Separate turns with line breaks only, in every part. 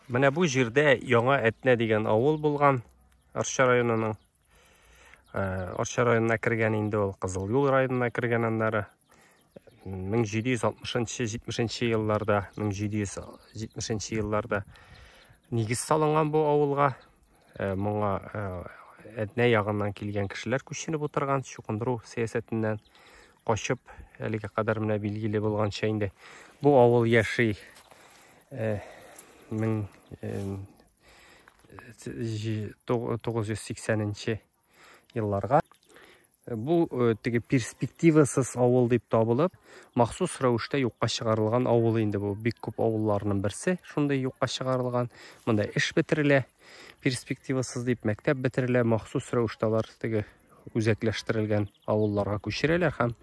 Менә бу җирдә Яңа Әтнә дигән авыл булган, Арча районының. Арча районына кергән инде ул, Кызыл Юл районына кергән аннары. 1760-70 елларда, 1770 елларда нигез салынган бу авылга. Моңа Әтнә ягыннан килгән кешеләр күченеп утырган, чукындыру сәясәтеннән качып, әлегә кадәр менә билгеле булганча инде бу авыл яши. 1980 елларга. Бу теге перспективасыз авыл дип табылып, махсус рәвештә юкка чыгарылган авыл инде бу. Бик күп авылларның берсе шундый юкка чыгарылган. Монда эш бетерелә, перспективасыз дип мәктәп бетерелә, махсус рәвештә алар теге үзәкләштерелгән авылларга күчерәләр һәм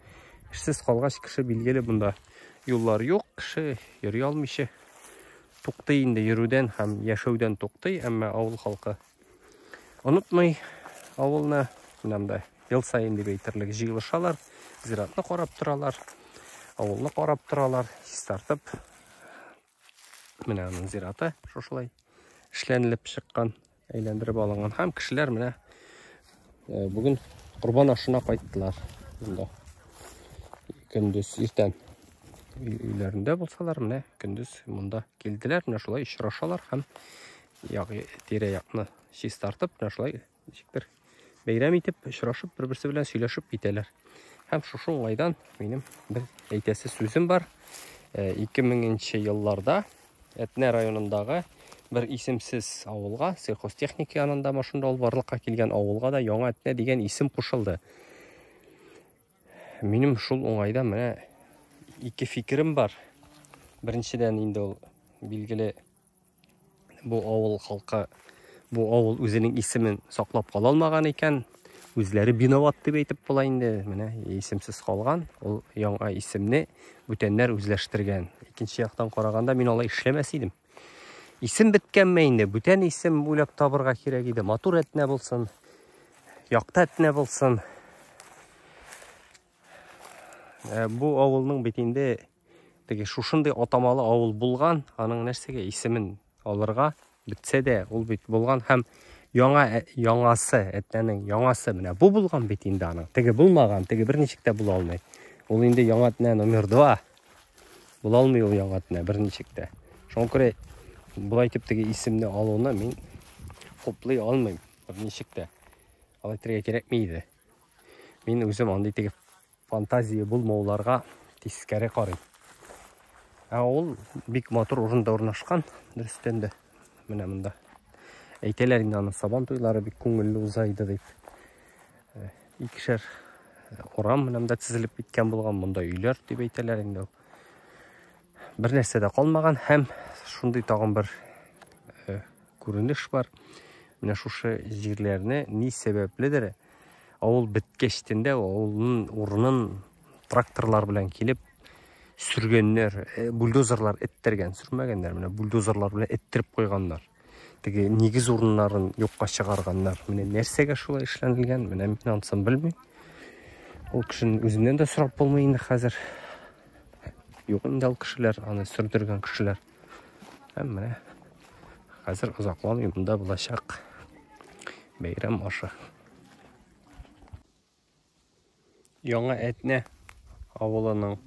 эшсез калгач кеше билгеле монда юллар юк, кеше йөри алмыйча туктый инде йөрүдән һәм яшәүдән туктый, әмма авыл халкы онытмый авылны. Менә монда ел саен дип әйтерлек җыелышалар, зиратны карап торалар, авылны карап торалар, чистартып. Менә аның зираты шушылай эшләнелеп чыккан, әйләндереп алынган. Һәм кешеләр менә бүген корбан ашына кайттылар. Монда көндез иртән өйләрендә булсалар, менә көндез монда килделәр, менә шулай очрашалар һәм тирә-якны чистартып, менә шулай ничектер бәйрәм итеп, очрашып, бер-берсе белән сөйләшеп китәләр. Һәм шушы уңайдан минем бер әйтәсе сүзем бар. 2000 елларда Әтнә районындагы бер исемсез авылга, сельхозтехника янында машина ул барлыкка килгән авылга да Яңа Әтнә дигән исем кушылды. Минем шул уңайда менә ике фикерем бар. Беренчедән инде ул билгеле бу авыл халкы, бу авыл үзенең исемен саклап кала алмаган икән. Үзләре виноват дип әйтеп була инде. Менә исемсез калган, ул яңа исемне бүтәннәр үзләштергән. Икенче яктан караганда мин алай эшләмәс идем. Исем беткәнме инде, бүтән исем уйлап табырга кирәк иде. Матур Әтнә булсын, якты Әтнә булсын. Бу авылның бит инде теге шушындый атамалы авыл булган, аның нәрсәгә исемен алырга бетсә дә, ул бит булган һәм яңа яңасы, Әтнәнең яңасы менә бу булган бит инде аның. Теге булмаган, теге берничек тә була алмый. Ул инде Яңа Әтнә номер 2 була алмый ул Яңа Әтнә берничек тә. Шуңа күрә болай итеп теге исемне алуны мин хуплый алмыйм берничек тә. Алай итәргә кирәкми иде. Мин үзем андый теге фантазия булмауларга тискәре карыйм. Ә ул бик матур урында урнашкан, дөрестән дә. Менә монда. Әйтәләр инде аның сабан туйлары бик күңелле уза иде дип. Икешәр урам менә монда тезелеп киткән булган, монда өйләр дип әйтәләр инде ул. Бер нәрсә дә калмаган һәм шундый тагын бер күренеш бар. Менә шушы җирләрне ни сәбәпледер авыл беткәчтен дә авылның урынын тракторлар белән килеп сөргәннәр, бульдозерлар эттергән, сөрмәгәннәр, менә бульдозерлар белән эттереп куйганнар. Теге нигез урыннарын юкка чыгарганнар. Менә нәрсәгә шулай эшләнелгән, менә мин анысын белмим. Ул кешенең үзеннән дә сорап булмый инде хәзер. Юк инде ул кешеләр, аны сөрдергән кешеләр. Һәм менә хәзер озакламый монда булачак бәйрәм ашы. Яңа Әтнә авылының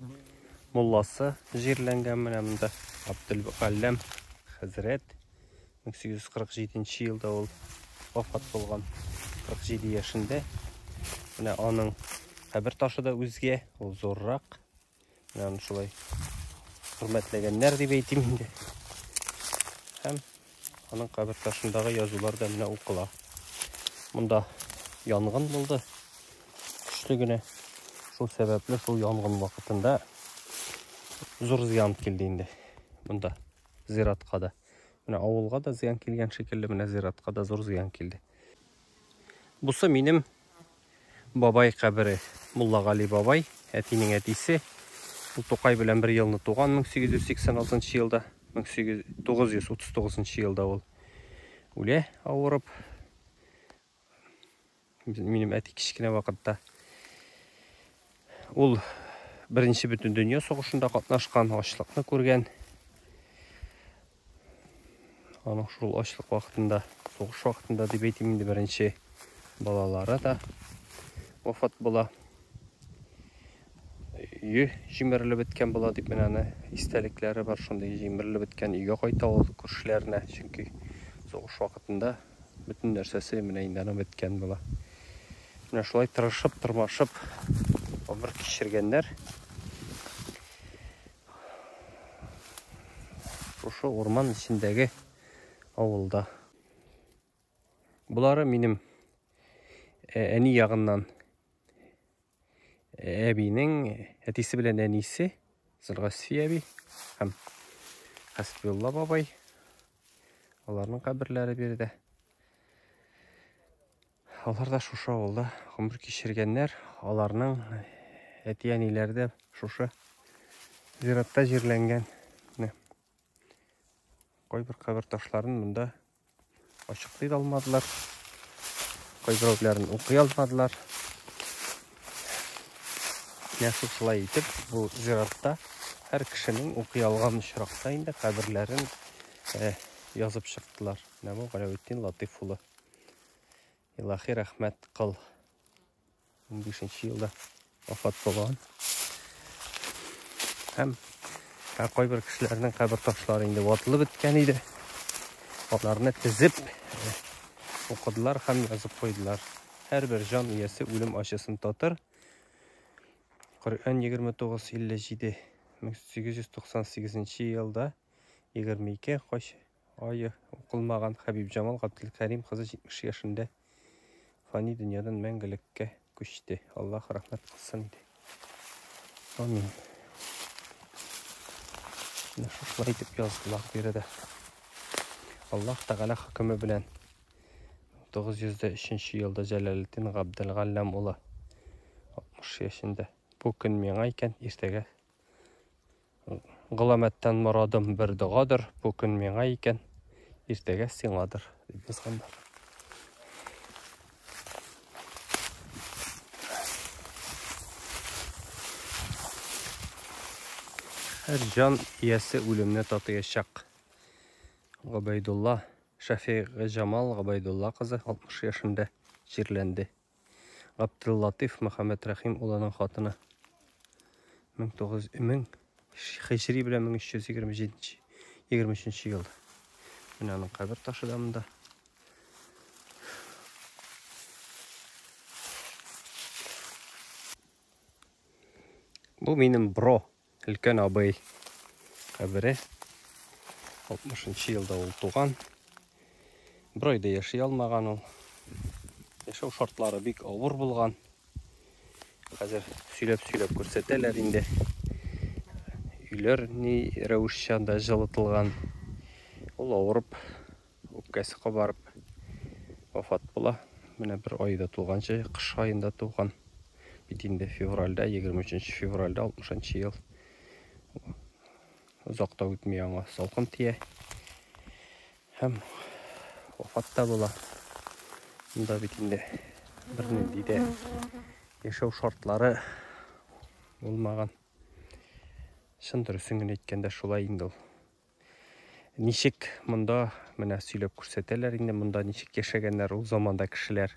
мулласы җирләнгән менә монда. Абделгалләм хәзрәт. 1847 елда ул вафат булган, 47 яшендә. Менә аның кабер ташы да үзгә, ул зуррак. Менә аны шулай хөрмәтләгәннәр дип әйтим инде. Һәм аның кабер ташындагы язулар да менә укыла. Монда янгын булды. Көчле генә. Шул сәбәпле шул янгын вакытында зур зыян килде инде. Монда зиратка да. Менә авылга да зыян килгән шикелле, менә зиратка да зур зыян килде. Бусы минем бабай кабере. Муллагали бабай, әтинең әтисе. Ул Тукай белән бер елны туган, 1886 елда, 1939 елда ул үлә авырып. Минем әти кечкенә вакытта. Ул Беренче бөтендөнья сугышында катнашкан, ачлыкны күргән. Аның шул ачлык вакытында, сугыш вакытында дип әйтим инде, беренче балалары да вафат була. Өе җимерелеп беткән була дип менә аны истәлекләре бар, шундый җимерелеп беткән өйгә кайта ул күршеләренә, чөнки сугыш вакытында бөтен нәрсәсе менә инде аның беткән була. Менә шулай тырышып, тырмашып гомер кичергәннәр. Шушы урман эчендәге авылда. Болары минем әни ягыннан әбинең әтисе белән әнисе Зөлгасфия әби һәм Хәсбиулла бабай. Аларның каберләре биредә. Алар да шушы авылда гомер кичергәннәр. Аларның әти-әниләре дә шушы зиратта җирләнгән. Менә кайбер кабер ташларын монда ачыклый да алмадылар. Кайберәүләрен укый алмадылар. Менә шушылай итеп бу зиратта һәр кешенең укый алган очракта инде каберләрен язып чыктылар. Менә бу Галәветдин Латыйф улы. Илаһи рәхмәт кыл. 15 елда вафат булган. Һәм кайбер кешеләрнең кабер ташлары инде ватылып беткән иде. Аларны тезеп укыдылар һәм язып куйдылар. Һәрбер җан иясе үлем ачысын татыр. Коръән 29:57 1898 елда 22 кач ае укылмаган Хәбибҗамал Габделкәрим кызы 70 яшендә фани дөньядан мәңгелеккә күчте. Аллаһ рәхмәт кылсын иде. Амин. Менә шушылай итеп яздылар биредә. Аллаһ Тәгалә хөкеме белән 903 елда Җәләлетдин Габделгалләм улы 60 яшендә. Бу көн миңа икән, иртәгә Голамәттән морадым бер догадыр, бу көн миңа икән, иртәгә сиңадыр, дип язганнар. Һәр җан иясе үлемне татыячак. Гобәйдулла Шәфигъҗамал Гобәйдулла кызы 60 яшендә җирләнде. Габделлатыйф Мөхәммәтрәхим улының хатыны. 1900 1000 хиҗри белән 1327 23 ел. Менә аның кабер ташы да монда. Бу минем бро, өлкән абый кабере. 60 елда ул туган. Бер ай да яши алмаган ул. Яшәү шартлары бик авыр булган. Хәзер сөйләп-сөйләп күрсәтәләр инде. Өйләр ни рәвешчә анда җылытылган. Ул авырып, үпкәсе кабарып вафат була. Менә бер ай да тулганчы, кыш аенда туган. Бит инде февральдә, 23 февральдә 60 ел. Озак та үтми аңа салкын тия. Һәм вафат та була. Монда бит инде бернинди дә яшәү шартлары булмаган. Чын дөресен генә әйткәндә шулай инде ул. Ничек монда менә сөйләп күрсәтәләр инде монда ничек яшәгәннәр ул заманда кешеләр.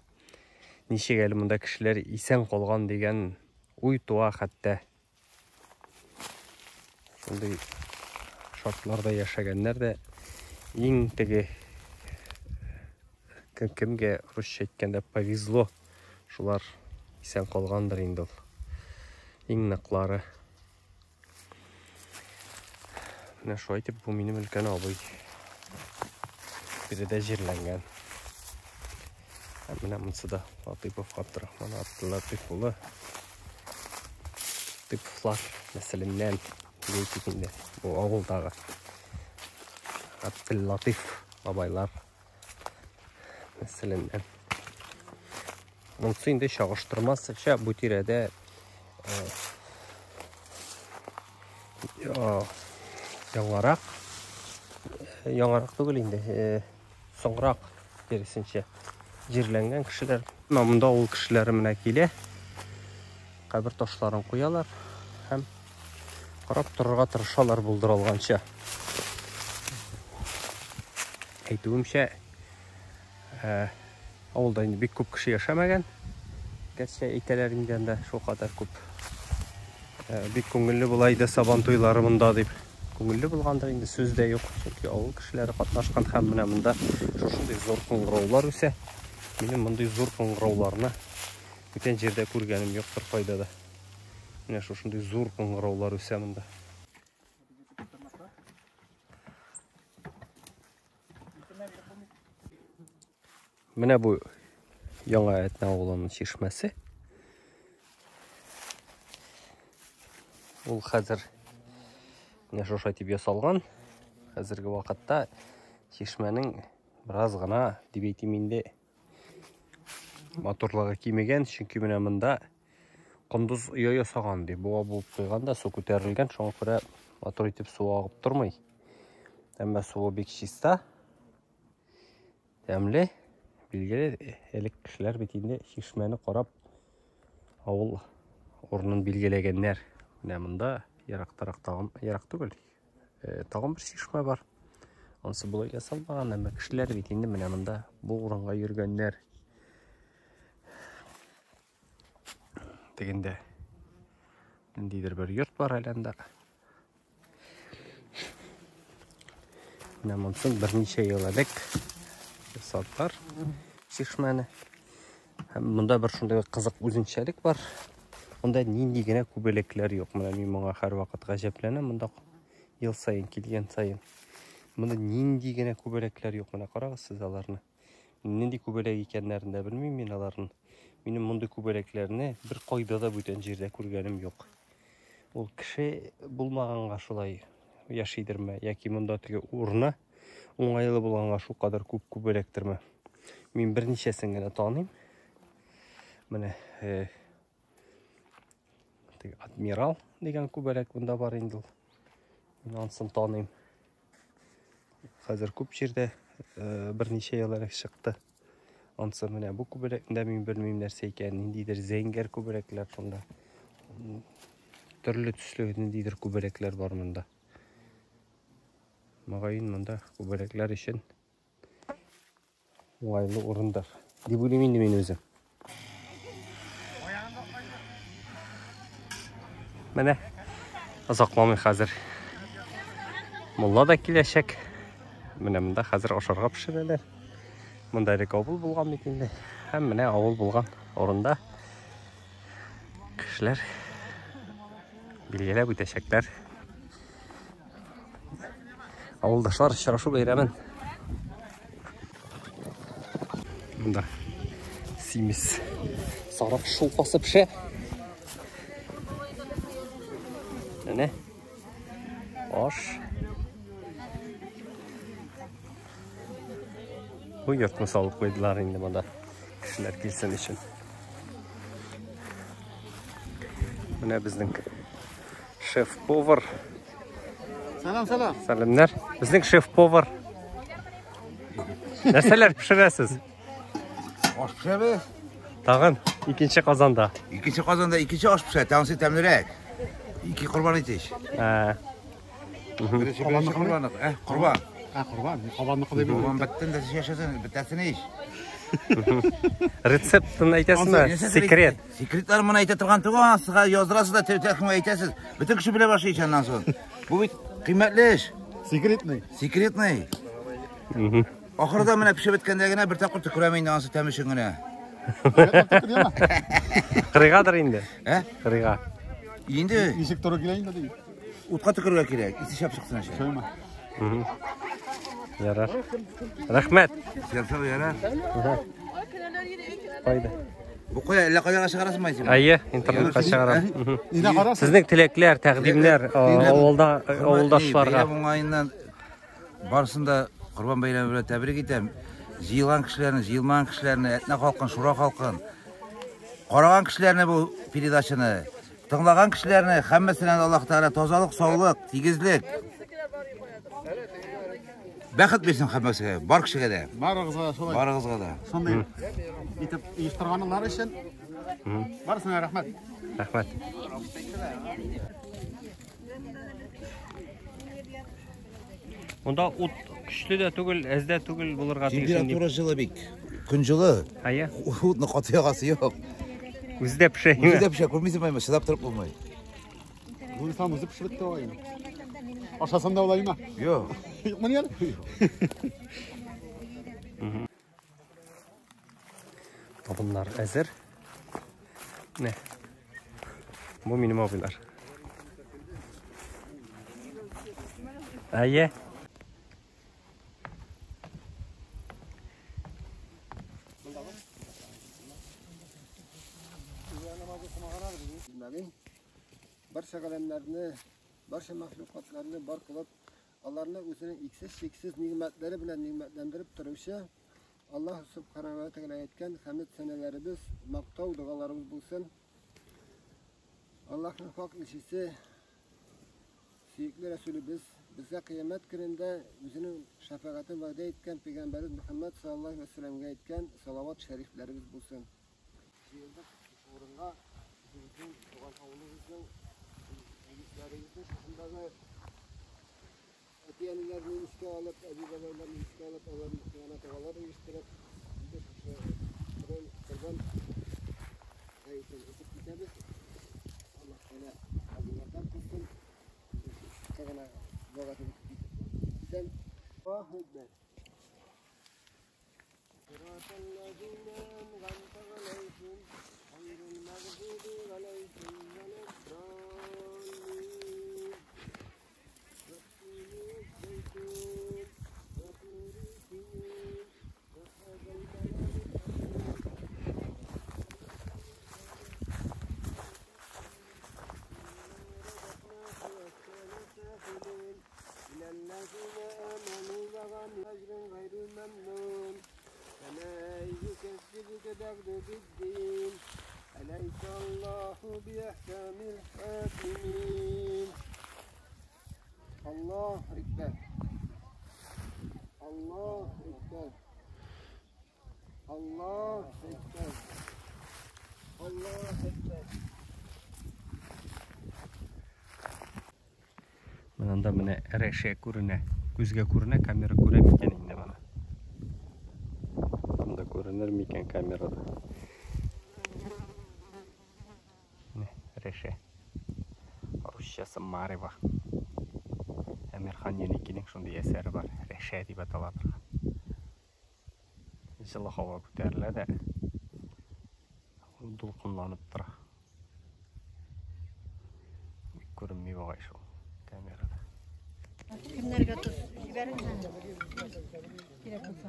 Ничек әле монда кешеләр исән калган дигән уй туа хәтта. Шундый шартларда яшәгәннәр дә иң теге кемгә русча әйткәндә повезло, шулар исән калгандыр инде ул. Иң ныклары. Менә шулай итеп бу минем өлкән абый. Биредә җирләнгән. Һәм менә монысы да Латыйпов Габдрахман Абдуллатыйф улы. Латыйповлар нәселеннән дип инде бу авылдагы Абдуллатыйф бабайлар нәселеннән. Монысы инде чагыштырмасча бу тирәдә яңарак, яңарак түгел инде, соңрак киресенчә җирләнгән кешеләр. Менә монда ул кешеләре менә килә, кабер ташларын куялар һәм карап торырга тырышалар булдыра алганча. Әйтүемчә, авылда инде бик күп кеше яшәмәгән. Гәрчә әйтәләр инде анда шулкадәр күп. Бик күңелле була иде Сабан туйлары монда дип. Күңелле булгандыр инде, сүз дә юк. Чөнки авыл кешеләре катнашкан һәм менә монда шушындый зур кыңгыраулар үсә. Минем мондый зур кыңгырауларны бүтән җирдә күргәнем юктыр кайда да. Менә шушындый зур кыңгыраулар үсә монда. Менә бу Яңа Әтнә авылының чишмәсе. Ул хәзер менә шушылай дип ясалган. Хәзерге вакытта чишмәнең бераз гына дип әйтим инде матурлыгы кимегән, чөнки менә монда кондыз оя ясаган ди. Буа булып куйган да су күтәрелгән, шуңа күрә матур итеп су агып тормый. Әмма суы бик чиста. Тәмле, билгеле, элек кешеләр бит инде чишмәне карап авыл урынын билгеләгәннәр. Менә монда ерактарак тагын, ерак түгел, тагын бер чишмә бар. Ансы болай ясалмаган, әмма кешеләр бит инде менә монда бу урынга йөргәннәр. Тегендә ниндидер бер йорт бар әле анда. Менә монысын берничә ел элек ясадылар чишмәне. Һәм монда бер шундый кызык үзенчәлек бар. Монда нинди генә күбәләкләр юк. Менә мин моңа һәрвакыт гаҗәпләнәм. Монда ел саен килгән саен. Монда нинди генә күбәләкләр юк. Менә карагыз сез аларны. Нинди күбәләк икәннәрен дә белмим мин аларның. Минем мондый күбәләкләрне бер кайда да бүтән җирдә күргәнем юк. Ул кеше булмаганга шулай яшидерме, яки монда теге урыны уңайлы булганга шулкадәр күп күбәләктерме? Мин берничәсен генә таныйм. Менә теге адмирал дигән күбәләк монда бар инде ул. Мин анысын таныйм. Хәзер күп җирдә берничә ел элек чыкты. Ансы менә бу күбәләкне дә мин белмим нәрсә икән. Ниндидер зәңгәр күбәләкләр шунда. Төрле төсле ниндидер күбәләкләр бар монда. Мөгаен монда күбәләкләр өчен уңайлы урындыр дип уйлыйм инде мин үзем. Менә озакламый хәзер мулла да киләчәк. Менә монда хәзер ашарга пешерәләр. Монда элек авыл булган бит инде. Һәм менә авыл булган урында кешеләр билгеләп үтәчәкләр. Авылдашлар очрашу бәйрәмен. Монда симез сарык шулпасы пешә. Әнә аш. Бу йортны салып куйдылар инде монда кешеләр килсен өчен. Менә безнең шеф-повар.
Сәлам, сәлам.
Сәламнәр. Безнең шеф-повар. Нәрсәләр пешерәсез?
Аш пешерәбез.
Тагын икенче казанда.
Икенче казанда икенче аш пешә, тагын тәмлерәк. Ике корбан итеш. Беренче корбанлык, корбан.
Корбан, кабанныкы дип.
Корбан беттен дә яшәсен, бетәсен ич.
Рецептын әйтәсезме? Секрет.
Секретлар моны әйтә торган түгел, аны яздырасыз да телефонга әйтәсез. Бөтен кеше белә башлый аннан соң. Бу бит кыйммәтле эш.
Секретный.
Секретный. Ахырда менә пешеп беткәндә генә бер тапкыр төкерәм инде ансы тәм өчен генә.
Кырыйгадыр инде.
Ә?
Кырыйга.
Инде
ничек туры килә инде ди.
Утка төкерергә кирәк, исе шәп чыксын өчен.
Шулаймы?
Ярар. Рәхмәт.
Ярар, ярар.
Кайда?
Бу кая, әллә кайдага чыгарасыңмы син?
Әйе, интернетка чыгарам.
Нидә карасың?
Сезнең теләкләр, тәкъдимнәр авылда авылдашларга.
Бәйрәм уңаеннан барысын да Корбан бәйрәме белән тәбрик итәм. Җыелган кешеләрне, җыелмаган кешеләрне, Әтнә халкын, Шура халкын, караган кешеләрне бу передачаны, тыңлаган кешеләрне һәммәсенә Аллаһ Тәгалә тазалык, саулык, тигезлек, бәхет бирсен һәммәсенә, бар кешегә дә.
Барыгызга да шулай.
Барыгызга да.
Шундый итеп оештырганнар өчен барысына рәхмәт.
Рәхмәт. Монда ут Көчле дә түгел, әз дә түгел булырга тиеш инде.
Температура җылы бик. Көн җылы.
Әйе.
Утны каты ягасы юк.
Үзе дә пешә.
Үзе дә пешә, күрмисеңме, чыдап торып булмый.
Нурислам үзе пешереп тә алай. Ашасам да алаймы?
Юк.
Юкмы ни әле?
Табыннар әзер. Менә. Бу минем абыйлар. Әйе.
Барча галәмнәрне, барча мәхлукатларны бар кылып, аларны үзенең иксез-чиксез нигъмәтләре белән нигъмәтләндереп торучы Аллаһ Субхана ва Тәгалә әйткән хәмд сәнәләребез, мактау догаларыбыз булсын. Аллаһның хак илчесе, сөекле Рәсүлебез безгә кыямәт көнендә үзенең шәфәгатен вәгъдә иткән пәйгамбәребез Мөхәммәд саллаллаһу алейһи ва сәлләмгә әйткән салават шәрифләребез булсын. Җыелдык шушы урынга, үзебезнең туган авылыбызның егетләребезнең шушындагы әти-әниләрне искә алып, әби-бабайларны искә алып, аларның янына догалар оештырып, инде шушы корбан гаетен үтеп китәбез. Аллаһ Тәгалә ярдәм кылсын. Кыска гына вәгазен китәм. Аллаһу акбар. Сираталлазина ан'амта алейхим, гайрил магъдуби алейхим валад-даллин. أليس الله بأحكم الحاكمين؟ الله أكبر، الله أكبر، الله أكبر، الله أكبر.
Монда менә рәшә күренә. Күзгә күренә, камера күрә микән инде моны? Монда күренер микән камерада? Менә рәшә. Русчасы Марева. Әмирхан Еникинең шундый әсәре бар. Рәшә дип атала торган. Җылы һава күтәрелә дә дулкынланып тора. Бик күренми бугай шул камерада.
Кемнәргә тоз җибәрегез әле. Кирәк булса.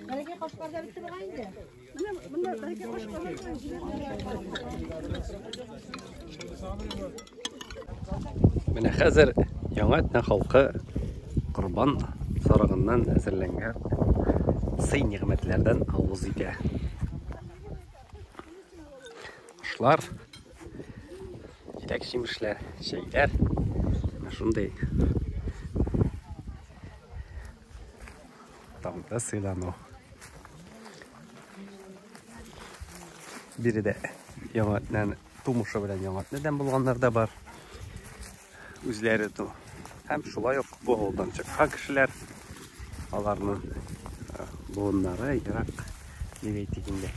Бәләкәй кашыклар да бетте бугай инде. Менә монда бәләкәй кашыклар бар.
Менә хәзер Яңа Әтнә халкы корбан сарыгыннан әзерләнгән сый-нигъмәтләрдән авыз итә. Ашлар, җиләк-җимешләр, чәйләр, менә шундый тамда сыйлану. Биредә Яңа Әтнәне тумышы белән Яңа Әтнәдән булганнар да бар. Үзләре ту. Һәм шулай ук бу авылдан чыккан кешеләр, аларның буыннары ерак дип әйтик инде.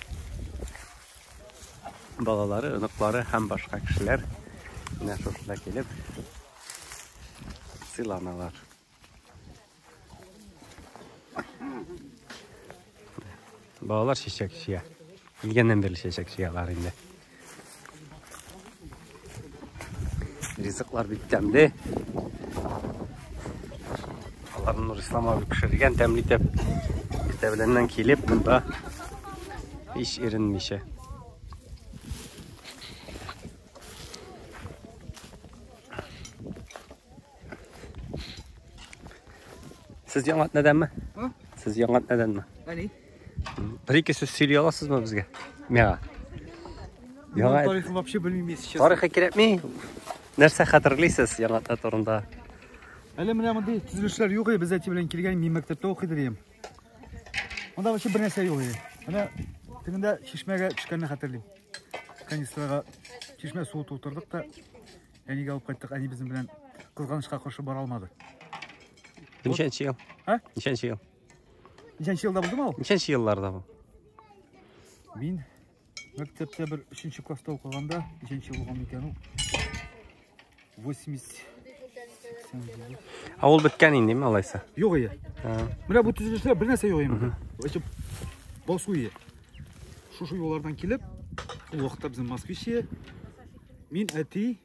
Балалары, оныклары һәм башка кешеләр менә шушында килеп сыйланалар. Балалар чәчәк чия. Килгәннән бирле чәчәк чиялар инде. Ризыклар бик тәмле. Аларны Нурислам абый пешергән тәмле итеп. Иртә беләннән килеп монда һич иренмичә. Сез Яңа Әтнәдәнме?
А?
Сез Яңа Әтнәдәнме?
Әни.
Бер ике сүз сөйли аласызмы безгә? Миңа. Яңа
Тарихын вообще белмим, если честно.
Тарихы кирәкми. Нәрсә хәтерлисез Яңа Әтнә турында?
Әле менә мондый төзелешләр юк иде, без әти белән килгән, мин мәктәптә укыйдыр идем. Монда вообще бер нәрсә юк иде. Менә тегендә чишмәгә төшкәнне хәтерлим. Канистрага чишмә суы тутырдык та әнигә алып кайттык. Әни безнең белән кызганычка каршы бара алмады.
Ничәнче ел?
А?
Ничәнче ел?
Ничәнче елда булдымы ул?
Ничәнче елларда бу?
Мин мәктәптә бер 3 класста укыганда, ничәнче ел булган икән ул? 80.
Авыл беткән инде, алайса?
Юк ие. Менә бу төзелешләр бер нәрсә юк инде. Вообще басу ие. Шушы юллардан килеп, ул вакытта безнең Москвич ие. Мин әти,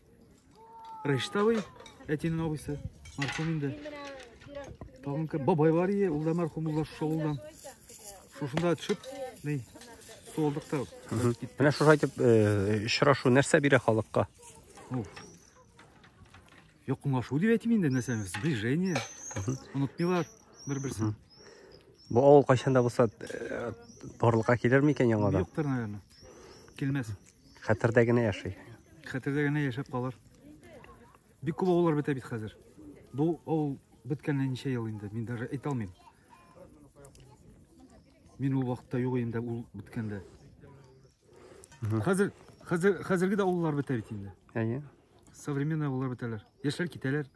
Рәшит абый, әтинең абыйсы, мәрхүм инде. Тагын кем? Бабай бар ие, ул да мәрхүм, ул да шушы авылдан. Шушында төшеп, ни, су алдык та.
Менә шулай итеп очрашу нәрсә бирә халыкка?
Ну, якынлашу дип әйтим инде, нәрсә, сближение. Онытмыйлар бер-берсен.
Бу авыл кайчан да булса барлыкка килер микән яңадан?
Юктыр, наверное. Килмәс.
Хәтердә генә яши.
Хәтердә генә яшәп калыр. Бик күп авыллар бетә бит хәзер. Бу авыл беткәненә ничә ел инде, мин даже әйтә алмыйм. Мин ул вакытта юк идем дә, ул беткәндә. Хәзер, хәзер, хәзерге дә авыллар бетә бит инде.
Әйе.
Современный авыллар бетәләр. Яшьләр китәләр.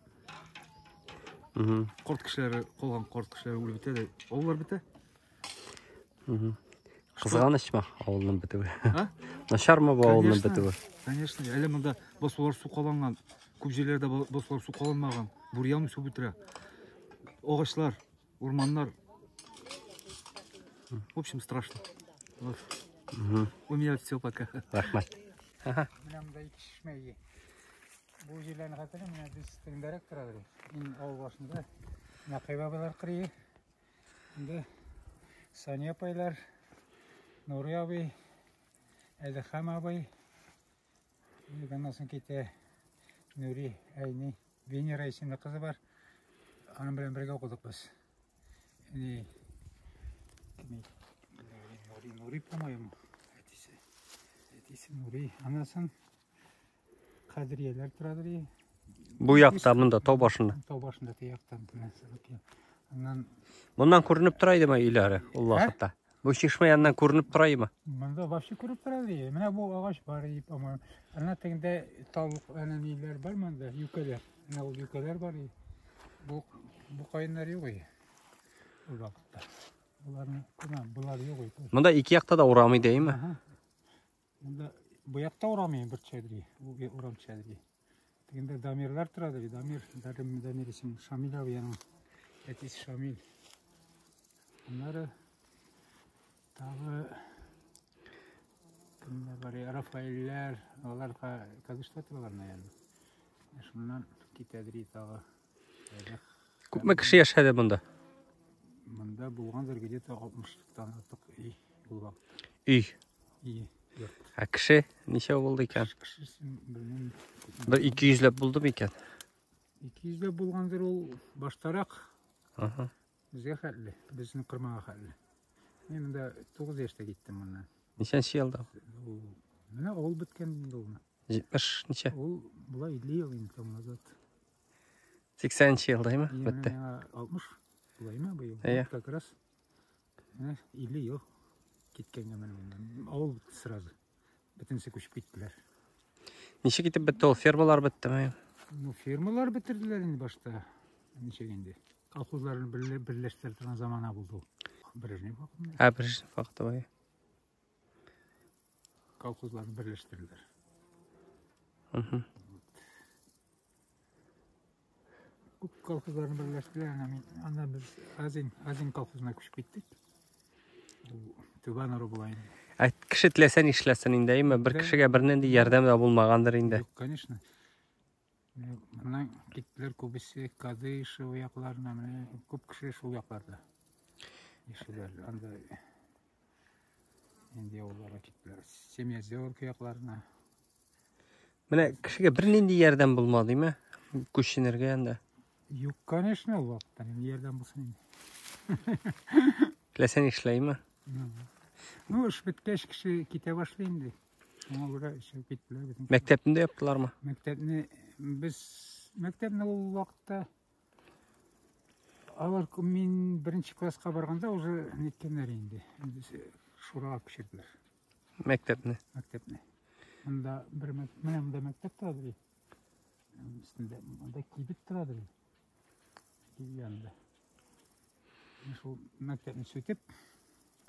Карт кешеләре, калган карт кешеләре үлеп бетә дә, авыллар бетә.
Кызганычмы авылның бетүе?
А?
Начармы бу авылның
Конечно,
бетүе?
Конечно, әле монда басулар сукаланган. Күп җирләрдә басулар сукаланмаган. Бурьян үсеп утыра. Агачлар, урманнар. В общем, страшно. Вот. У меня все пока.
Рәхмәт.
Менә монда ике чишмә ие. Бу җирләрне хәтерлим, менә без тегендәрәк торабыз. Мин авыл башында Нәкый бабайлар кырые. Инде Сания апайлар, Нури абый, Әдехам абый. Аннан соң китә Нури, Әйни, Венера исемле кызы бар. Аның белән бергә укыдык без. Ни, кем Нури, Нури, по-моему, әтисе. Әтисе Нури. Аннан соң Кадрияләр торадыр.
Бу якта, монда, тау башында.
Тау башында, те яктан. Аннан
Моннан күренеп тора идеме өйләре ул вакытта? Бу чишмә яныннан күренеп тора идеме?
Монда вообще күреп тора иде. Менә бу агач бар иде, по-моему. Ана тегендә тал әнә ниләр бар монда, юкәләр. Менә ул юкәләр бар иде. Бу каеннар юк иде. Ул вакытта. Буларны күрмәм, булар юк иде.
Монда ике якта да урам иде, әйеме?
Монда бу якта урам иде, бер чәдри. Бу урам чәдри. Тегендә Дамирлар тора ди. Дамир, Дамир исемле Шамил абый аның әтисе Шамил. Аннары тагы кемнәр бар? Рафаэльләр, алар Казахстанда торалар, наверное. Шуннан китәдер тагы.
Күпме кеше яшәде монда?
Монда булгандыр где-то 60-тан артык өй ул вакытта.
Өй.
Өй. Йорт.
Ә кеше ничә булды икән?
Кешесен белмим.
Бер 200 ләп булды микән?
200 ләп булгандыр ул баштарак.
Ага.
Безгә хәтле, безнең Кырмага хәтле. Мин монда 9 яшьтә киттем моннан.
Ничәнче елда?
Ул менә авыл беткән инде ул.
70 ничә?
Ул була 50 ел инде тому назад.
80 елда име? Бетте.
60 булаймы быел? Как раз 50 ел киткәнгә менә моннан. Авыл бетте сразу. Бөтенесе күчеп киттеләр.
Ничек итеп бетте ул? Фермалар беттеме?
Ну, фермалар бетерделәр инде башта. Ничек инде? Колхозларны берләштерә торган замана булды ул. Брежнев вакытында.
Ә, Брежнев вакыты бай.
Колхозларны берләштерделәр. Күп колхозларны берләштерделәр. Ана мин, анда без Азин колхозына күчеп киттек. Ул Түбән Оры була инде.
Ә кеше теләсә нишләсен инде, әйме? Бер кешегә бернинди ярдәм дә булмагандыр инде.
Юк, конечно. Моннан киттеләр күбесе Кадышево якларына, менә күп кеше шул якларда яшиләр. Анда инде авылларга киттеләр. Семиозерка якларына.
Менә кешегә бернинди ярдәм булмады, әйме? Күченергә анда.
Юк, конечно, ул вакытта нинди ярдәм булсын инде.
Теләсә нишләйме?
Ну, эш беткәч кеше китә башлый инде. Шуңа күрә чыгып киттеләр бөтен.
Мәктәпне дә яптылармы?
Мәктәпне без мәктәпне ул вакытта алар мин беренче класска барганда уже ниткәннәр инде. Шурага күчерделәр.
Мәктәпне.
Мәктәпне. Монда бер менә монда мәктәп тора. Өстендә монда кибет тора. Кибет янында. Шул мәктәпне сүтеп,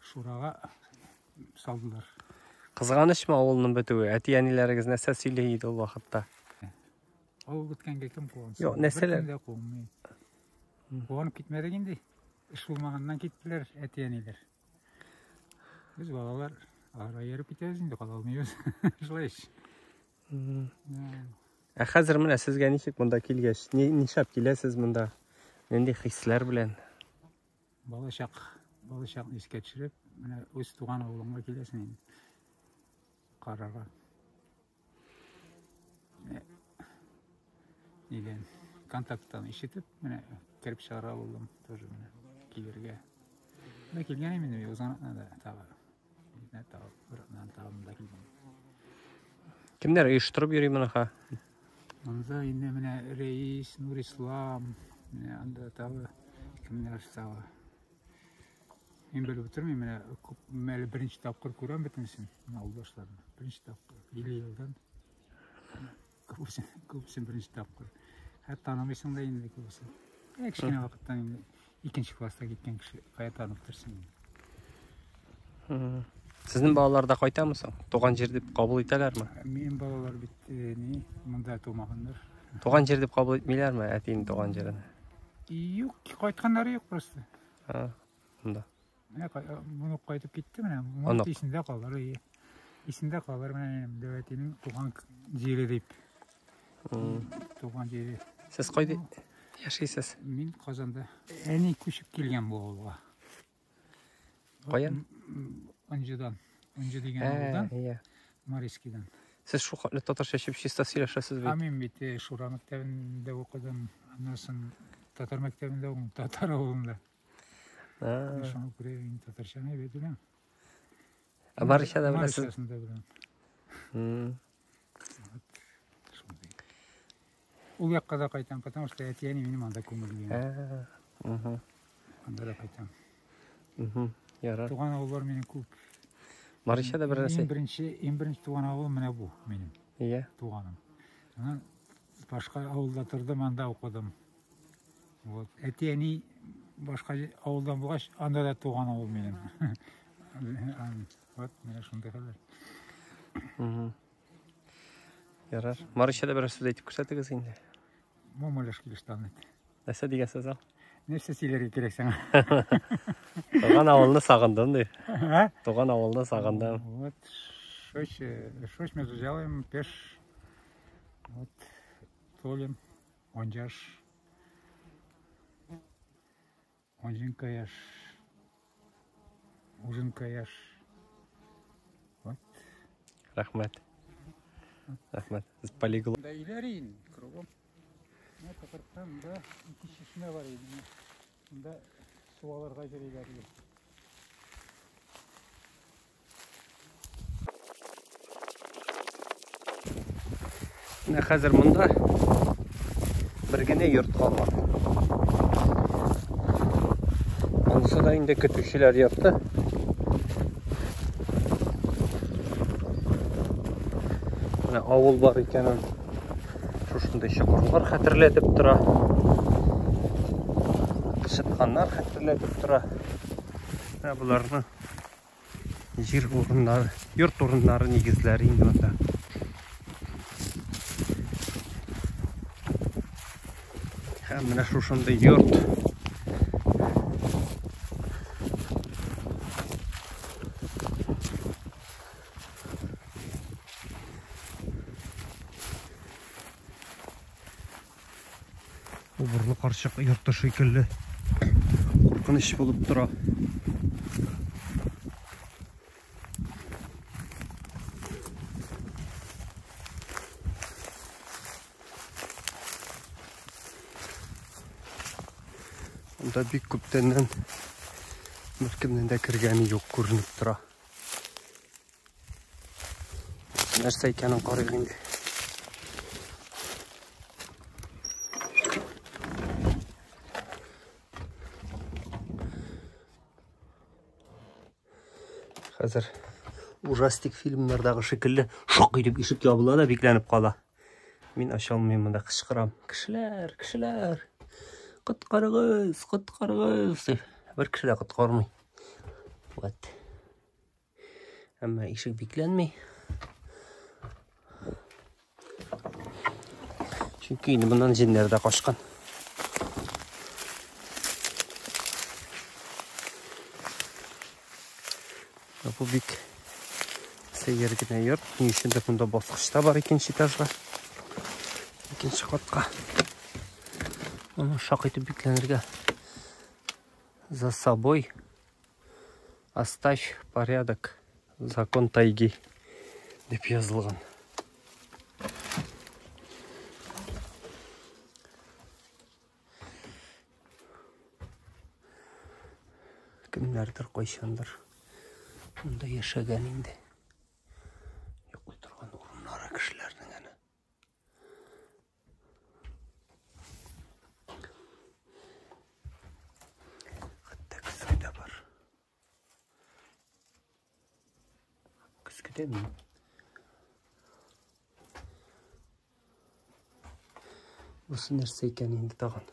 Шурага салдылар.
Кызганычмы авылның бетүе? Әти-әниләрегез нәрсә сөйли иде ул вакытта?
Авыл беткәнгә кем куансын?
Юк, нәрсәләр?
Беркем дә куанмый. Куанып китмәдек инде. Эш булмаганнан киттеләр әти-әниләр. Без балалар аларга ияреп китәбез инде, кала алмыйбыз. Шулай ич.
Ә хәзер менә сезгә ничек монда килгәч, ни нишләп киләсез монда? Нинди хисләр белән?
Балачак, балачакны искә төшереп, менә үз туган авылыңа киләсең инде. Карарга. Нидән контакттан ишетеп, менә кереп чыгарга булдым тоже менә килергә. Менә килгән идем инде, узган атнада тагы. Менә тагы бер атнадан тагы монда килдем.
Кемнәр оештырып йөри моны ха?
Монда инде менә Рәис, Нурислам, менә анда тагы кемнәр тагы. Мин белеп бетермим, менә күп әле беренче тапкыр күрәм бөтенесен, менә авылдашларны. Беренче тапкыр, 50 елдан. Күбесен, күбесен беренче тапкыр. Хәтта танымыйсың да инде күбесен. Ә кечкенә вакыттан инде икенче класста киткән кеше кая танып торсын инде.
Сезнең балалар да кайтамы соң? Туган җир дип кабул итәләрме?
Минем балалар бит э, ни, монда тумаганнар.
Туган җир дип кабул итмиләрме әтинең туган җирен?
Юк, кайтканнары юк просто.
А, монда.
Менә моны кайтып китте менә.
Моны
исендә калыр, ие. Исендә калыр менә минем дәү әтинең туган җире дип. Туган җире.
Сез кайда яшисез?
Мин Казанда. Әни күчеп килгән бу авылга.
Каян?
Онҗыдан. Онҗы дигән авылдан.
Иә.
Марийскийдан.
Сез шул хәтле татарча чип чиста сөйләшәсез бит.
Ә мин бит Шура мәктәбендә укыдым. Аннан соң татар мәктәбендә укыдым, татар авылында. Шуңа күрә мин татарчаны әйбәт беләм.
Ә марича да беләсез?
Маричасын да беләм. Ул якка да кайтам, потому что әти-әни минем анда күмелгән. Анда да кайтам.
Ярар.
Туган авыллар минем күп.
Марича да бер нәрсә.
Иң беренче, иң беренче туган авылым менә бу минем.
Иә.
Туганым. Аннан башка авылда тордым, анда укыдым. Вот. Әти-әни башка авылдан булгач, анда да туган авыл минем. Вот, менә шундый хәлләр.
Ярар. Марича да бер сүз әйтеп күрсәтегез инде.
Момолеш килештан.
Нәрсә дигән сүз ул?
Нәрсә сөйләргә кирәк сиңа?
Туган авылны сагындым ди. Туган авылны сагындым.
Вот, шоч, шоч мы сделаем пеш. Вот, толем, онжаш. Онжин каяш. Ужин каяш. Вот.
Рәхмәт. Рәхмәт. Сез полиглот.
Да иләрин, кругом. Менә Татарстанда ике чишмә бар иде. Монда су алырга йөриләр иде.
Менә хәзер монда бер генә йорт калган. Анысы да инде көтүчеләр йорты. Менә авыл бар икәнен шушындый чокырлар хәтерләтеп тора. Кычытканнар хәтерләтеп тора. Менә боларны җир урыннары, йорт урыннары нигезләре инде монда. Һәм менә шушындый йорт. Убырлы карчык йорты шикелле куркыныч булып тора. Монда бик күптәннән беркемнең дә кергәне юк күренеп тора. Нәрсә икәнен карыйк инде. Хәзер ужастик фильмнардагы шикелле шок итеп ишек ябыла да бикләнеп кала. Мин ача алмыйм монда, кычкырам. Кешеләр, кешеләр! Коткарыгыз, коткарыгыз! Дип. Бер кеше дә коткармый. Вот. Әмма ишек бикләнми. Чөнки инде моннан җеннәр дә качкан. Бу бик сәер генә йорт. Ни өчендер монда баскыч та бар икенче этажга. Икенче катка. Моны шак итеп бикләнергә. За собой оставь порядок. Закон тайги дип язылган. Кемнәрдер кайчандыр монда яшәгән инде. Йоклый торган урыннары кешеләрнең әнә. Хәтта көзге дә бар. Көзгедә мин. Бусы нәрсә икән инде тагын?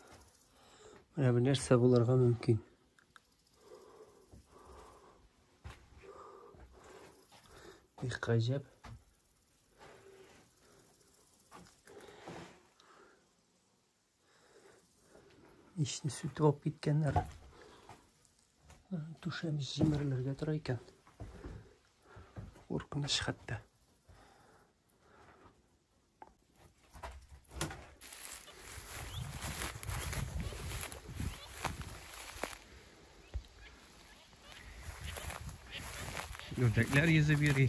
Менә бу нәрсә булырга мөмкин. Бик гаҗәп. Мичне сүтеп алып киткәннәр. Түшәм җимерелергә тора икән. Куркыныч хәтта. Үрдәкләр йөзеп йөри.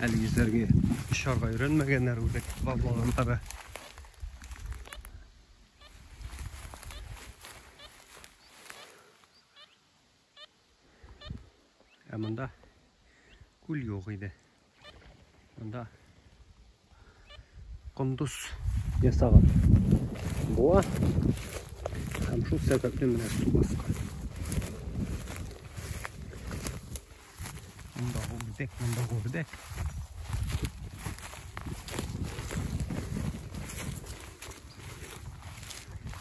Әле йөзләргә очарга өйрәнмәгәннәр үрдәк бабалары. Ә монда күл юк иде. Монда кондыз ясаган буа һәм шул сәбәпле менә су баскан. Монда үрдәк, монда үрдәк.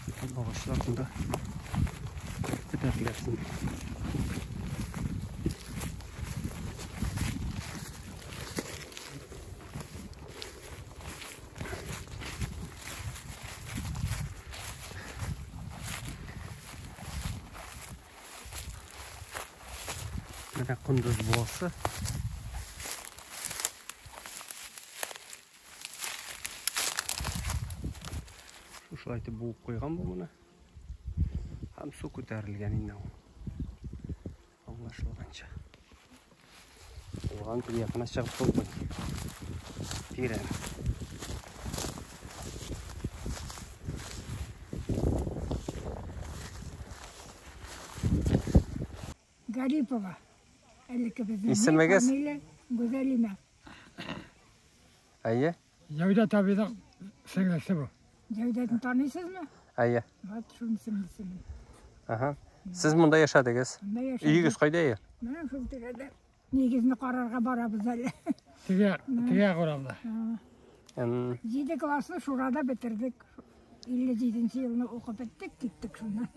Бөтен агачлар монда күтәреләсен. Менә кондыз буасы. Шушылай итеп буып куйган бу моны. Һәм су күтәрелгән инде ул. Аңлашылганча. Булган теге якына чыгып булмый. Тирән.
Гарипова. Элекке безнең.
Исемегез?
Фамилия Гүзәлимә.
Әйе.
Җәүдәт абыйның сеңлесе бу.
Җәүдәтне таныйсызмы?
Әйе.
Вот шуның сеңлесе мин.
Ага. Сез монда яшәдегез.
Монда яшәдек.
Өегез кайда ие?
Менә шул тирәдә. Нигезне карарга барабыз әле.
Теге, теге урамда.
7 классны Шурада бетердек. 57 елны укып беттек, киттек шуннан.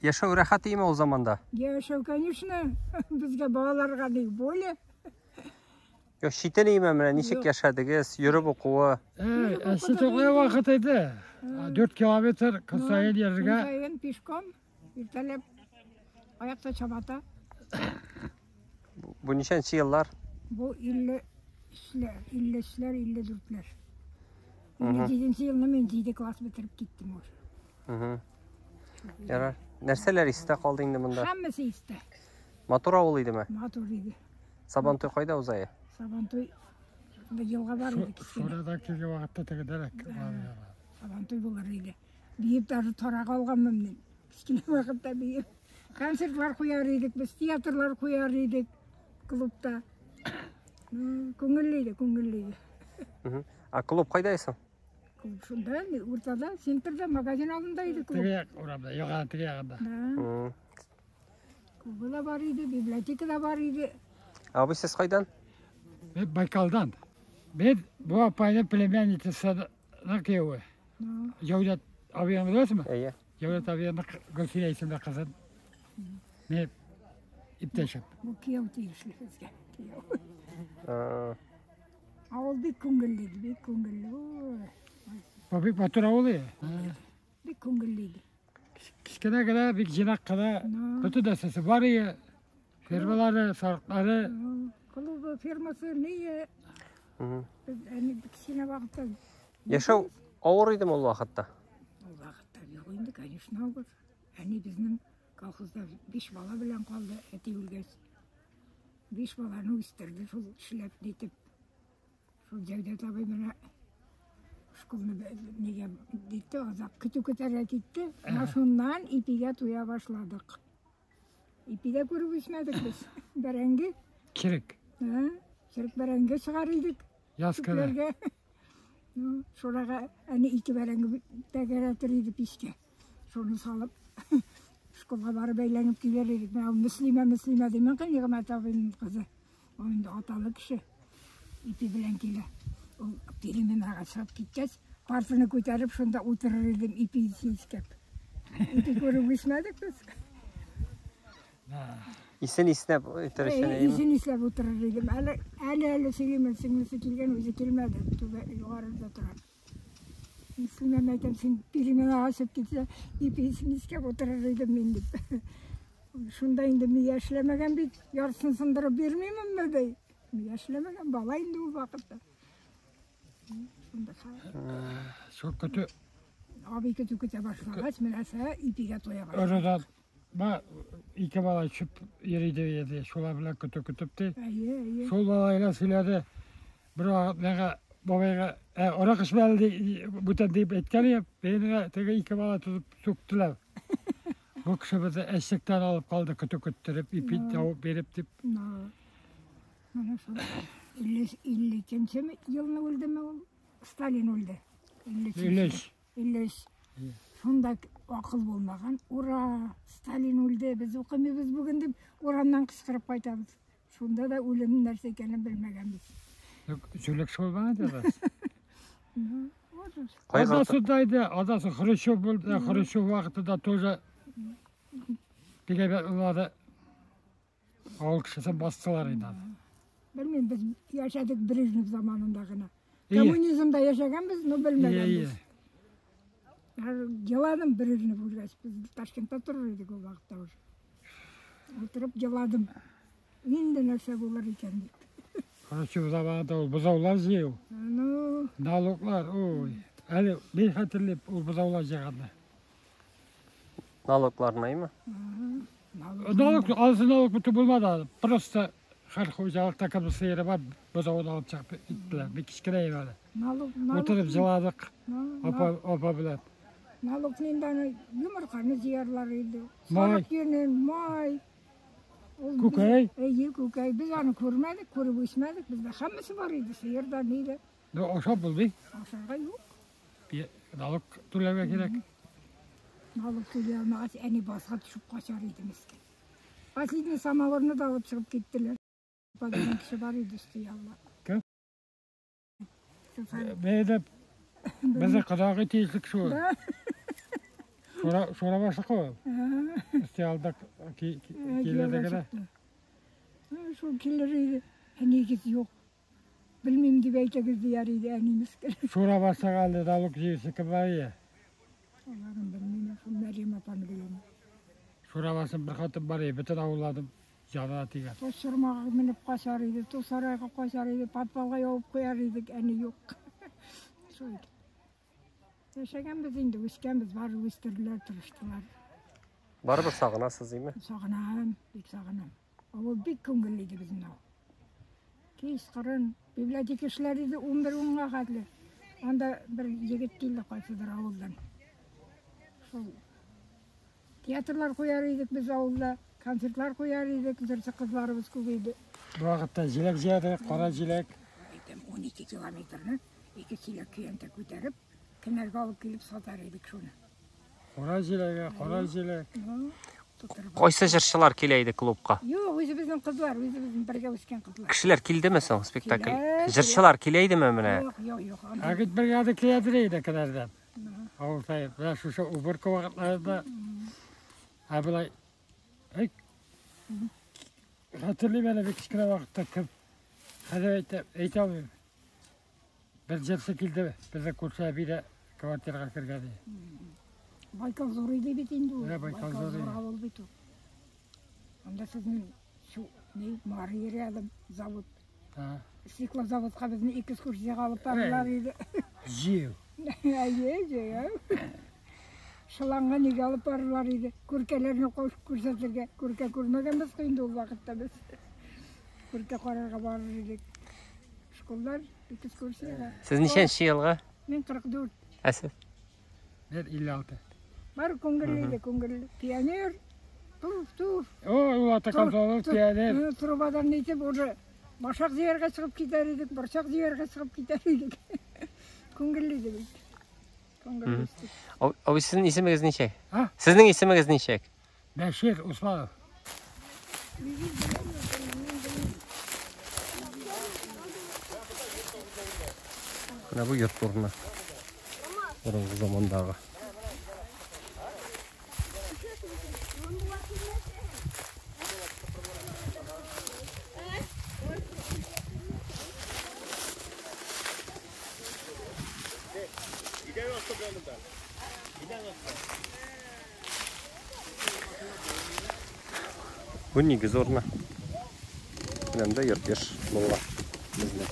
Яшәү рәхәт име ул заманда?
Яшәү, конечно, безгә балаларга бик более.
Юк, читен име менә ничек яшәдегез, йөреп укуы?
Читен вакыт иде. 4 километр көн саен йөрергә.
Көн саен пешком, иртәләп аякта чабата.
Бу ничәнче еллар?
Бу 53-ләр, 53-ләр, 54-ләр. 57 елны мин 7 класс бетереп киттем уже.
Ярар. Нәрсәләр истә калды инде монда?
Һәммәсе истә.
Матур авыл идеме?
Матур иде.
Сабантуй кайда уза?
Сабантуй шунда елга бар иде кечкенә.
Шурада килгән вакытта тегедәрәк.
Сабантуй булыр иде. Биеп даже тарак алганмын мин. Кечкенә вакытта биеп. Концертлар куяр идек без, театрлар куяр идек клубта. Күңелле иде, күңелле иде.
Ә клуб кайда соң?
Клуб шунда, уртада, центрда, магазин алдында иде клуб.
Теге як урамда, елганың теге ягында.
Да. Клубы да бар иде, библиотека да бар иде.
Абый, сез кайдан?
Мин Байкалдан. Мин бу апайның племянницасының кияве. Җәүдәт абыйны беләсезме?
Әйе.
Җәүдәт абыйның Гөлфия исемле кызын. Мин иптәшем.
Бу кияү тиешле безгә. Кияү.
А,
Авыл бик күңелле иде, бик күңелле. Ой,
Бу бик матур авыл иде.
Бик күңелле иде.
Кечкенә генә, бик җыйнак кына. Бөтен нәрсәсе бар иде. Фермалары, сарыклары.
Клубы, фермасы, ние. Без әни кечкенә вакытта.
Яшәү авыр идеме ул вакытта?
Ул вакытта юк инде, конечно, авыр. Әни безнең колхозда 5 бала белән калды, әти үлгәч. 5 баланы үстерде, шул эшләп нитеп. Шул Җәүдәт абый менә школны нигә дитте, азак көтү көтәргә китте. Менә шуннан ипигә туя башладык. Ипи дә күреп үсмәдек без. Бәрәңге.
Черек.
Черек бәрәңге чыгар идек.
Яз көне.
Күпләргә. Ну, шурага әни ике бәрәңге тәгәрәтер иде пичкә. Шуны салып школга барып әйләнеп килер идек. Менә ул Мөслимә, Мөслимә димән кый Нигъмәт абыйның кызы. Ул инде аталы кеше. Ипи белән килә. Ул переменага чыгып киткәч, партаны күтәреп шунда утырыр идем ипи искәп. Ипи күреп үсмәдек без.
Исен иснәп итер өчен, әйеме?
Исен исләп утырыр идем. Әле әле әле сөйлимен, сеңлесе килгән, үзе килмәде. Түбә югарыда тора. Мөслимәм әйтәм, син переменага чыгып китсә, ипи исен искәп утырыр идем мин дип. Шунда инде мия эшләмәгән бит, яртысын сындырып бирмименме ди. Мия эшләмәгән бала инде ул вакытта. Шунда
Шул көтү
абый көтү көтә башлагач, менә сә ипигә туя башлады.
Oradan ба ике бала чүп йөри иде, шулар белән көтү көтеп ди.
Әйе, әйе.
Шул бала белән сөйләде. Бер вакыт миңа бабайга арак эчмә әле бүтән дип әйткән идем. Мине теге ике бала тотып сүктеләр. Бу кеше безне эшлектән алып калды, көтү көттереп, ипи табып биреп дип.
Менә шул 52 елны үлдеме ул? Сталин үлде.
53.
53. Шунда акыл булмаган. Ура, Сталин үлде, без укымыйбыз бүген дип урамнан кычкырып кайтабыз. Шунда да үлем нәрсә икәнен белмәгәнбез.
Сүлек шул булган иде.
Кайгыртып.
Адасы да иде, адасы Хрущев булды, Хрущев вакытында тоже бик әйбәт булды. Авыл кешесен бастылар инде.
Белмим, без яшәдек Брежнев заманында гына.
Ие.
Коммунизмда яшәгәнбез, но
Ие,
белмәгәнбез.
ие.
Еладым Брежнев үлгәч, без Ташкентта торыр идек ул вакытта уже. Утырып еладым. Инде нәрсә булыр икән дип.
Хрущев заманында ул бозаулар җыю.
Ну,
Налоглар, ой. Әле мин хәтерлим ул бозаулар җыйганны.
Налогларны, әйеме?
Налог, азы налог бөтен булмады. Просто һәр хуҗалыкта кем сыеры бар, бозавын алып чыгып киттеләр. Бик кечкенә иде әле.
Налог, налог.
Утырып җыладык
Налог,
апа, апа белән.
налогны инде аны йомырканы җыярлар иде.
Май.
Сарык йөнен, май. Ул без-
Күкәй.
Әйе, күкәй. Без аны күрмәдек, күреп үсмәдек. Бездә һәммәсе бар иде, сыер да, ни дә.
Ну, ашап булмый.
Ашарга юк.
Налог түләргә кирәк.
Налог түләй алмагач, әни базга төшеп качар иде мескен. Последний самавырны да алып чыгып киттеләр. Апа дигән кеше бар иде өсте ялла.
Кем?
Шул
Бәйдә безне кодагый тиешлек шул.
Да.
Шура, шура башлык ул. Өсте алда килә генә.
Шул килер иде. Әнигез юк. Белмим дип әйтәгез дияр иде әни мескен.
Шура башлыгы әле налог җыючы кем бар иде.
Аларын белмим, шул Мәрьям апаны беләм.
Шура башы бер хатын бар иде, бөтен авылларның җанына тигән.
Тоз чормага менеп качар иде, тоз сарайга качар иде, подвалга ябып куяр идек, әни юк. Шул иде. Яшәгәнбез инде, үскәнбез, бары үстерделәр, тырыштылар.
Барыбер сагынасыз, әйеме?
Сагынам, бик сагынам. Авыл бик күңелле иде безнең авыл. Кич кырын библиотека эшләр иде 11-10-га хәтле. Анда бер егет килде кайсыдыр авылдан. Шул театрлар куяр идек без авылда, концертлар куяр идек, җырчы кызларыбыз күп иде.
Бу вакытта җиләк җыяды, кара җиләк.
Әйтәм, 12 километрны ике чиләк көянтә күтәреп, кенәргә алып килеп сатар идек шуны.
Кара җиләге, кара җиләк.
Ну, тутырып.
Кайсы җырчылар килә иде клубка?
Юк, үзебезнең кызлар, үзебезнең бергә үскән кызлар.
Кешеләр килдеме соң спектакль?
Килә,
Җырчылар килә идеме менә?
Юк, юк, юк.
Ә бит бригада киләдер иде кенәрдән. Авыл саен. Менә шушы уборка вакытларында ә болай хәтерлим әле бик кечкенә вакытта кем хәзер әйтә алмыйм. Бер җырчы килде, безнең күрше әби дә квартирага кергән иде.
Байкал зур иде бит инде ул.
Менә Байкал зур иде.
Авыл бит ул. Анда сезнең шу ни Мария рядом завод. Стеклозаводка безне экскурсиягә алып бардылар иде.
Җыю.
Әйе, җыю. Шыланга нигә алып барырлар иде. Күркәләрне күрсәтергә. Күркә күрмәгәнбез инде ул вакытта без. Күркә карарга барыр идек. Школлар экскурсиягә.
Сез ничәнче елгы?
Мин 44.
Ә сез?
Мин 56.
Бар күңелле иде, күңелле. Пионер. Туф, туф.
О, ул ата комсомол, пионер.
Трубадан нитеп уже башак җыярга чыгып китәр идек, борчак җыярга чыгып китәр идек. Күңелле иде бит. Күңелле үстек.
Абый, сезнең исемегез ничек?
А?
Сезнең исемегез ничек?
Бәшир Усманов.
Менә бу йорт урыны. Борынгы замандагы. Бу нигез урыны. Менә монда йорт яш булган безнең.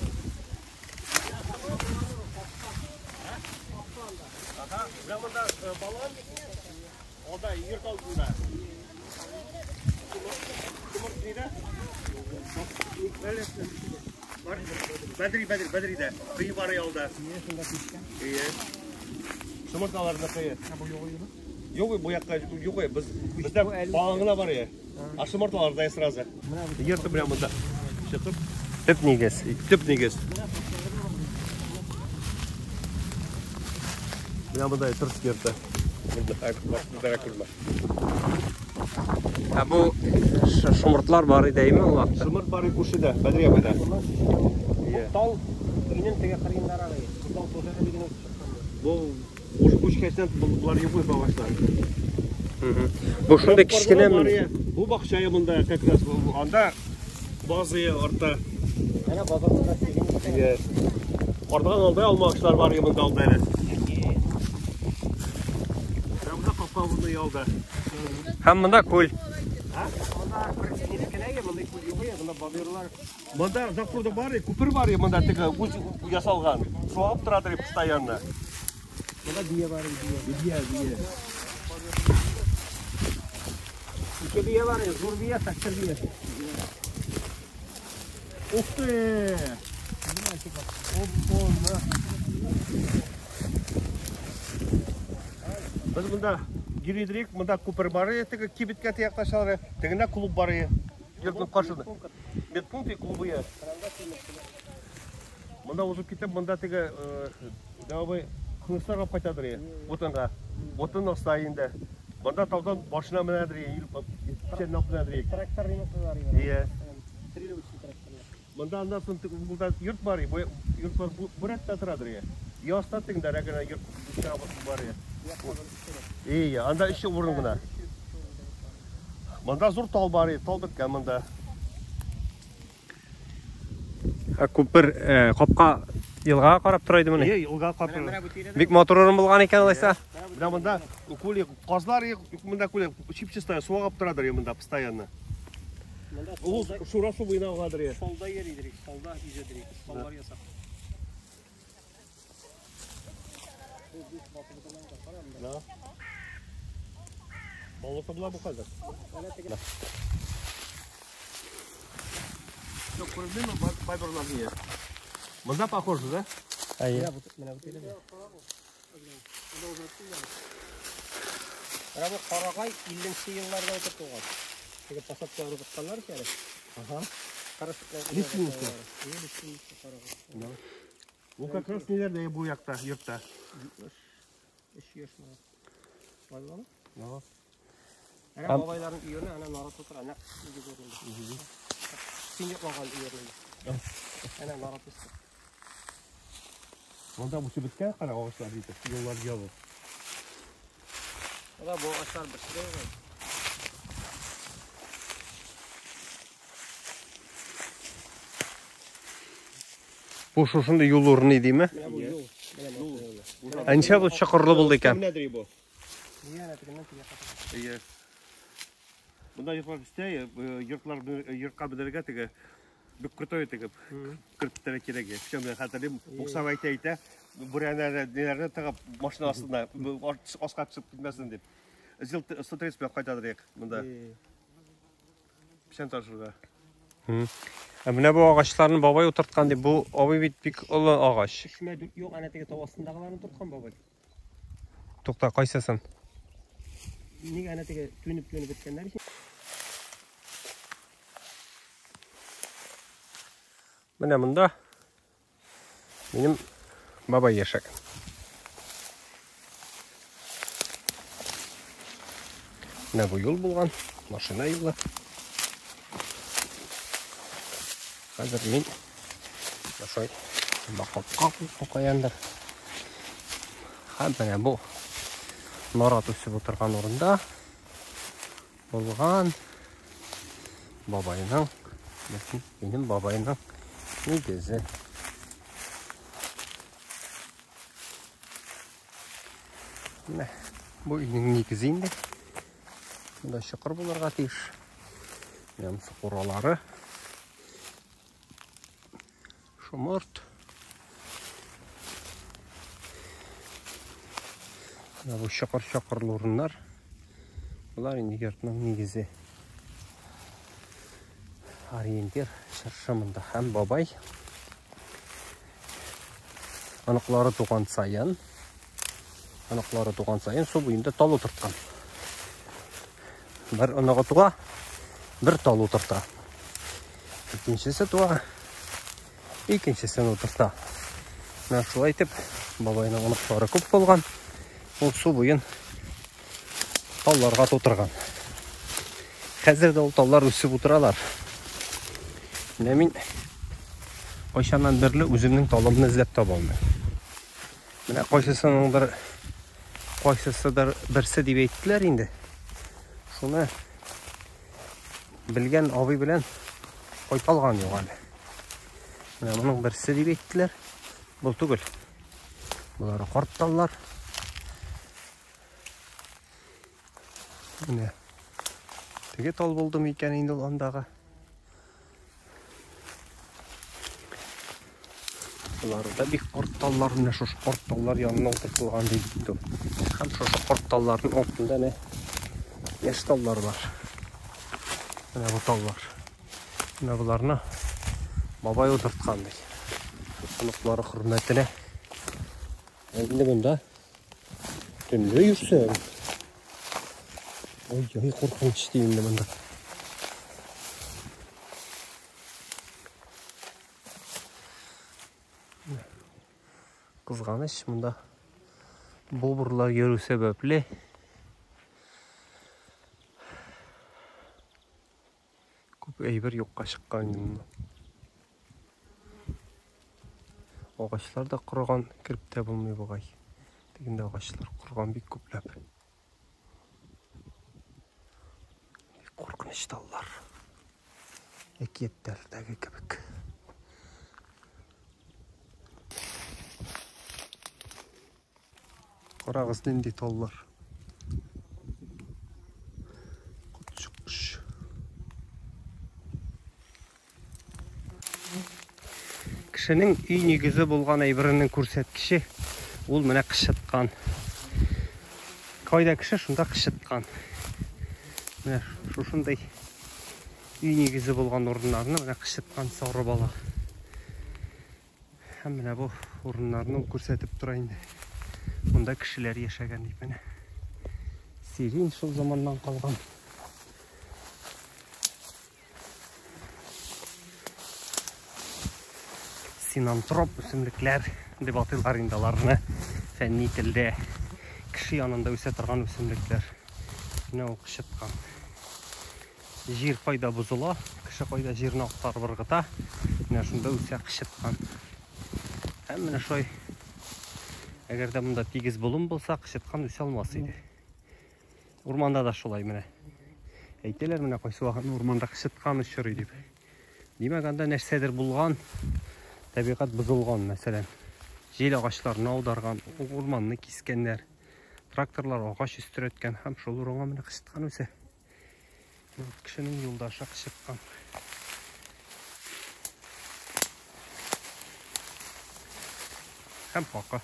Менә монда балан, алда йорт алдында. Бәдри, Бәдри, Бәдридә. Кыйы бар алда. Ие. Шымырталарны кыйы. Юк, бу якка юк, без бездә балан гына бар. А шымырталарда сразу. Йорты белән монда чыгып.
Төп нигез.
Төп нигез. Менә монда торс йорты. Монда күрмә.
Ә бу шомыртлар бар иде әйме ул вакытта?
Шомырт бар күршедә, Бәдри абыйда.
Тал өйнең теге кырыендарак иде. Тал тоже әле генә үсеп чыккан.
Бу уже күчкәчтән болар юк башлар.
Бу шундый кечкенә.
Бу бакча монда как раз анда базы артта.
Әнә базарда сигез.
Артыган алда алма агачлар бар монда алда әле. Монда капка урыны ялда.
Һәм монда күл.
Монда запруда бар, күпер бар монда теге үз ясалган. Су агып тора постоянно.
Монда бия бар, бия.
Бия, бия.
Ике бия бар, зур бия, сәктер бия.
Ух ты! Без монда йөридек, монда күпер бар, теге кибеткә тиякташлары, тегендә клуб бар. Йортның каршында. Медпункт и клубы. Монда узып китеп, монда теге дәвабый кыныслар алып кайтадыр, утынга. Утын оста инде. Монда таудан башына менәдер, печән алып менәдер.
Трактор ремонтлар.
Ие.
Трелевочный тракторлар.
Монда аннан соң монда йорт бар, бу йортлар бу рәттә торадыр. Яста тегендә генә йорт бар. Ие, анда өч урын гына. Монда зур тал бар, тал беткән монда.
Ә күпер капка елгага карап тора иде моны.
Ие, елгага карап тора.
Бик матур урын булган икән алайса.
Менә монда күл, казлар монда күл, чип-чиста су агып торадыр монда постоянно. Ул шура су буена агадыр.
Солда йөридер, солда йөзәдер, соллар ясап.
Да. Балык була бу хәзер. Юк, күрдеңме, байберлар не? Монда похоже, да?
Әйе. Менә бу карагай 50 елларда утыртылган. Теге посадкалар утыртканнар икән.
Ага.
Лиственница.
Бу как раз ниләрдә бу якта, йортта.
3 яшь моңа. Байламы?
Да.
Әнә бабайларның өйенә әнә нарат утыра, нәкъ нигез урынында. Син йоклаган өй урынында. Әнә нарат үсте.
Монда бу беткән кара агачлар бит, юллар ябык.
Ала бу агачлар берсе дә юк. Бу шушындый юл урыны димме? Ә ничә бу чокырлы булды икән?
Бу. Әйе. Монда йортлар үстә, йортлар йортка бедергә теге бик крутой теге кереп китәргә кирәк. Причем мен хәтерлим, буксап әйтә әйтә, бүрәнәләр ниләрне тыгып машина астына аска төшеп китмәсен дип. Зил 130 белән кайтадыр идек монда. Печән ташырга.
Ә менә бу агачларны бабай утырткан дип, бу абый бит бик олы агач.
Чишмә дүрт юк, әнә теге тау астындагыларын утырткан бабай.
Тукта, кайсысын?
Нигә әнә теге түнеп-түнеп беткәннәр ич.
Менә монда минем бабай яшәгән. Менә бу юл булган, машина юлы. Хәзер мин шулай бакапка каяндыр. Һәм менә бу нарат үсеп утырган урында булган бабайның, минем бабайның нигезе. Менә бу өйнең нигезе инде. Монда чокыр булырга тиеш. Менә монысы куралары. Шомырт. Менә бу чокыр-чокырлы урыннар. Болар инде йортның нигезе. Ориентир чыршы монда һәм бабай. Оныклары туган саен, оныклары туган саен су буенда тал утырткан. Бер оныгы туа, бер тал утырта. Икенчесе туа, икенчесен утырта. Менә шулай итеп, бабайның оныклары күп булган. Ул су буен талларга тутырган. Хәзер дә ул таллар үсеп утыралар. Менә мин кайчаннан бирле үземнең талымны эзләп таба алмыйм. Менә кайсысыныңдыр, кайсысыдыр берсе дип әйттеләр инде. Шуны белгән абый белән кайта алган юк әле. Менә моның берсе дип әйттеләр. Бу түгел. Болары карт таллар. Менә теге тал булды микән инде ул андагы? Болары да бик карт таллар, менә шушы карт таллар янына утыртылган ди бит ул. Һәм шушы карт талларның артында әнә яшь таллар бар. Менә бу таллар. Менә боларны бабай утырткан ди. Оныклары хөрмәтенә. Инде монда төнлә йөрсәң. Ой-ой, куркыныч ди инде монда. Кызганыч, монда бобрлар йөрү сәбәпле күп әйбер юкка чыккан инде монда. Агачлар да корыган, кереп тә булмый бугай. Тегендә агачлар корыган бик күпләп. Бик куркыныч таллар. Әкиятләрдәге кебек. Карагыз нинди таллар. Котчыккыч. Кешенең өй нигезе булган әйберенең күрсәткече ул менә кычыткан. Кайда кеше, шунда кычыткан. Менә шушындый өй нигезе булган урыннарны менә кычыткан сарып ала. Һәм менә бу урыннарны ул күрсәтеп тора инде. Монда кешеләр яшәгән дип менә. Сирень шул заманнан калган. Синантроп үсемлекләр дип атыйлар инде аларны фәнни телдә. Кеше янында үсә торган үсемлекләр. Менә ул кычыткан. Җир кайда бозыла, кеше кайда җирне актарып ыргыта, менә шунда үсә кычыткан. Һәм менә шулай, әгәр дә монда тигез болын булса, кычыткан үсә алмас иде. Урманда да шулай менә. Әйтәләр менә кайсы вакытны урманда кычыткан очрый дип. Димәк, анда нәрсәдер булган, табигать бозылган, мәсәлән. Җил агачларны аударган, урманны кискәннәр. Тракторлар агач өстерәткән һәм шул урынга менә кычыткан үсә. Кешенең юлдашы кычыткан. Һәм какы,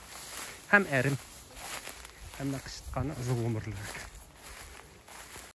һәм әрем. Әмма кычытканы озын гомерлерәк.